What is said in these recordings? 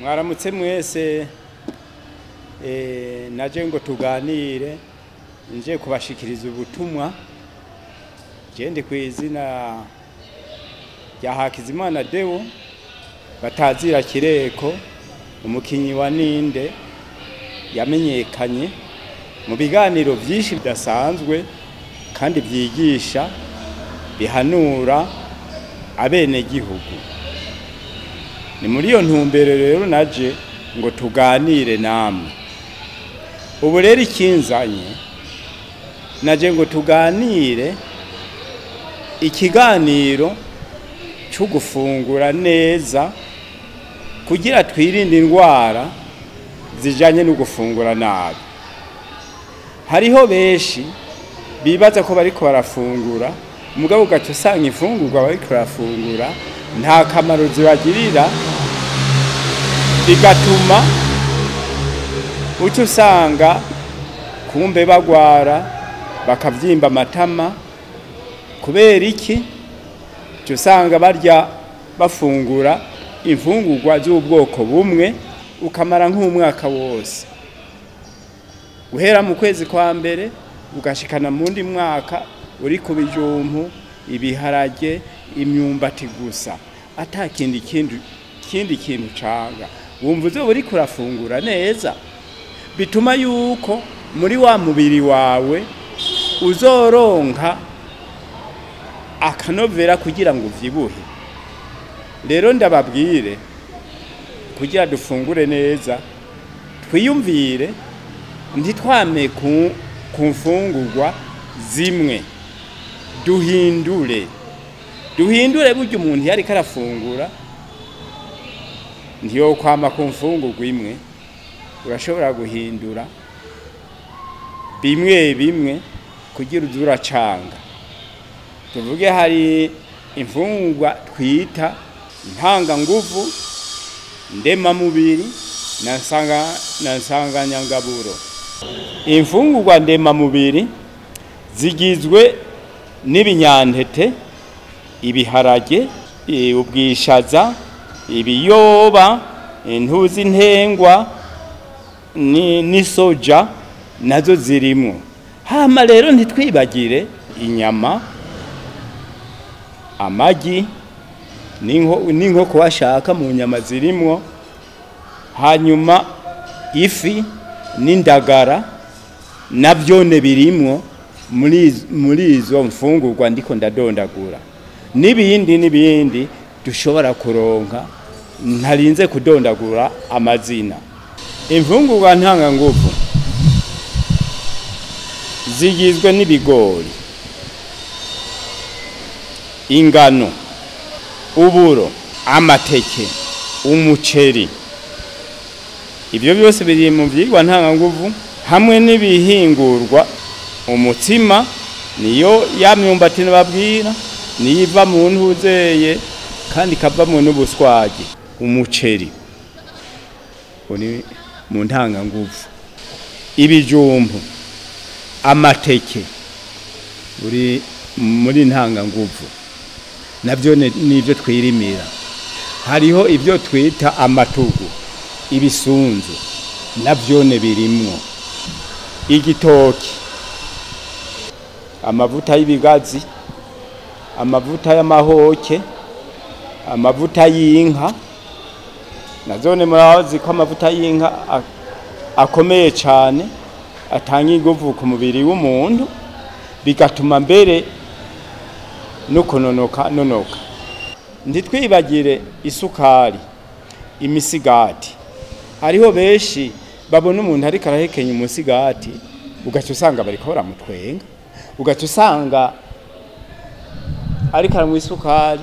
Mwaramutse mwese. Naje ngo tuganire, nje kubashikiriza ubutumwa. Je ndi ku izina rya Hakizimana Deo batazira Kireko, umukinyi wa Ninde yamenyekanye mu biganiro byinshi bidasanzwe kandi byigisha, bihanura abenegihugu. Ni muri iyo ntumbero rero naje ngo tuganire namwe. Ubu rero ikinzanye, naje ngo tuganire ikiganiro cyo gufungura neza kugira twirinde indwara zijanye no gufungura nabi. Hariho benshi bibaza ko bariko barafungura, mugabo ugaca usanga imfungurwa bariko barafungura nta kamaro zibagirira, bigatuma uca usanga kumbe bagwara bakavyimba amatama. Kubera iki? Uca usanga barya, bafungura imfungurwa z'ubwoko bumwe, ukamara nk'umwaka wose, guhera mu kwezi kwa mbere ugashikana mu ndi mwaka uri ku bijumbu, ibiharage, imyumbati gusa, ata kindi kindi kintu canga. Wumva uzoba uriko urafungura neza, bituma yuko muri wa mubiri wawe uzoronka akanovera kugira ngo uvyibuhe. Rero ndababwire, kugira dufungure neza, twiyumvire, ntitwame ku mfungurwa zimwe, duhindure duhindure. Burya umuntu yariko arafungura ntiyokwama ku mfungurwa imwe, urashobora guhindura bimwe bimwe kugira uze uracanga. Tuvuge hari imfungurwa twita ntanganguvu, ndemamubiri na nsanganyangaburo. Imfungurwa ndemamubiri zigizwe n'ibinyantete, ibiharage, ubwishaza, ibiyoba, intuzi, ntengwa n'isoja nazo zirimwo. Hama rero ntitwibagire inyama, amagi n'inkoko washaka mu nyama zirimwo, hanyuma ifi n'indagara navyone birimwo muri izo mfungurwa ndiko ndadondagura, n'ibindi n'ibindi dushobora kuronka ntarinze kudondagura amazina. Imfungurwa ntanganguvu zigizwe n'ibigori, ingano, uburo, amateke, umuceri. Ibyo byose biri mu vyigwa ntanganguvu, hamwe n'ibihingurwa, umutsima niyo ya myumbati nababwira, niyo iva mu ntuzeye kandi ikavamwo n'ubuswagi. Umuceri uri mu ntanganguvu, ibijumbu, amateke uri muri ntanganguvu, navyo nivyo twirimira. Hariho ibyo twita amatugu, ibisunzu, navyone birimwo. Igitoki, amavuta y'ibigazi, amavuta y'amahoke, amavuta y'inka, nazone murazi ko amavuta y'inka akomeye cyane, atanga inguvu ku mubiri w'umuntu, bigatuma mbere no kunonoka nonoka. Ntitwibagire isukari, imisigati. Hariho benshi babona umuntu ariko arahekenya umusigati, ugaca usanga bariko baramutwenga, ugaca usanga ariko aranywa isukari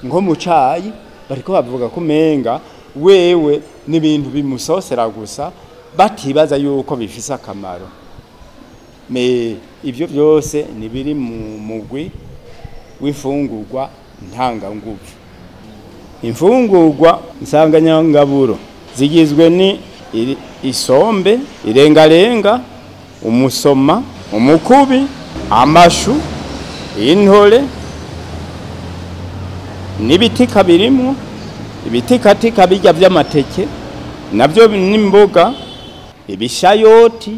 nko mu cayi, bariko bavuga ko umenga wewe n'ibintu bimusosera gusa, batibaza yuko bifise akamaro. Me ivyo byose nibiri mu mugwi w'imfungurwa ntanganguvu. Imfungurwa nsanganyangaburo zigizwe ni isombe, irengarenga, umusoma, umukubi, amashu, intore n'ibitika birimwo. Ibitikatika bijya vy'amateke navyo n'imboga, ibishayoti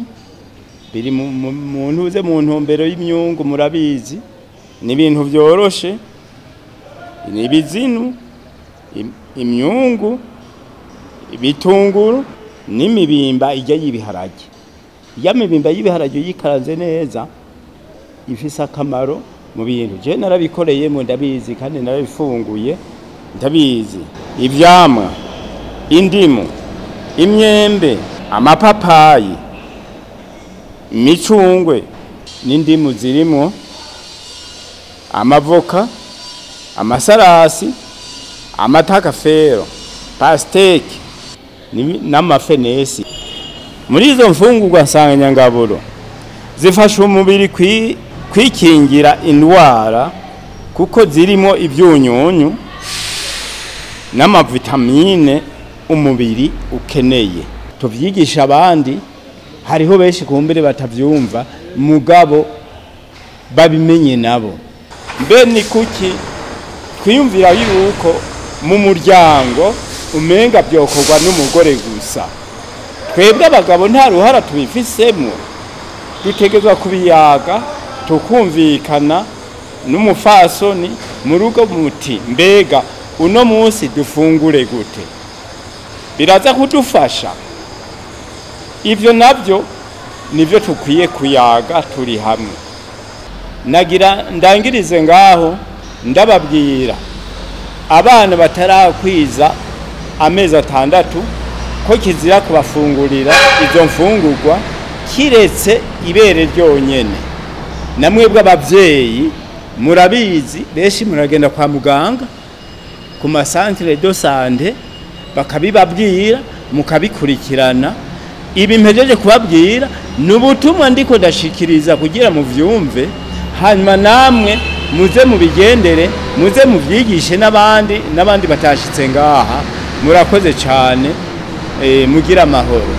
biri mu ntuze mu ntumbero y'imyungu, murabizi ni ibintu vyoroshe, ni ibizinu, imyungu, ibitunguru n'imibimba ijya y'ibiharage. Ya mibimba y'ibiharage yikaranze neza ifise akamaro mu bintu. Je narabikoreyemo ndabizi, kandi narabifunguye ndabizi. Ivyamwa, indimu, imyembe, amapapayi, imicungwe n'indimu zirimo, amavoka, amasarasi, amatakafero, pasteki n'amafenesi. Muri izo mfungurwa nsanganyangaburo zifasha umubiri kwikingira indwara, kuko zirimo ibyunyunyu n'amavitamine umubiri ukeneye. Tuvyigisha abandi, hariho benshi kumbere batavyumva, mugabo babimenye nabo. Mbe ni kuki twiyumvira yuko mu muryango umenga byokorwa n'umugore gusa? Twebwe abagabo nta ruhara tubifisemo, dutegerezwa kubiyaga tukumvikana n'umufasoni mu rugo, muti mbega uno munsi dufungure gute? Biraza kudufasha. Ivyo navyo nivyo tukwiye kuyaga turi hamwe. Nagira ndangirize ngaho ndababwira abana batarakwiza amezi 6 ko kizira kubafungurira izo mfungurwa kiretse ibere ryonyene. Namwebwe abavyeyi murabizi, benshi muragenda kwa muganga ku masantere de sante bakabibabwira mukabikurikirana. Ibi mpejeje kubabwira n'ubutumwa ndiko ndashikiriza kugira muvyumve, hanyuma namwe muze mubigendere, muze muvyigishe n'abandi, n'abandi batashitse ngaha. Murakoze cyane, mugira amahoro.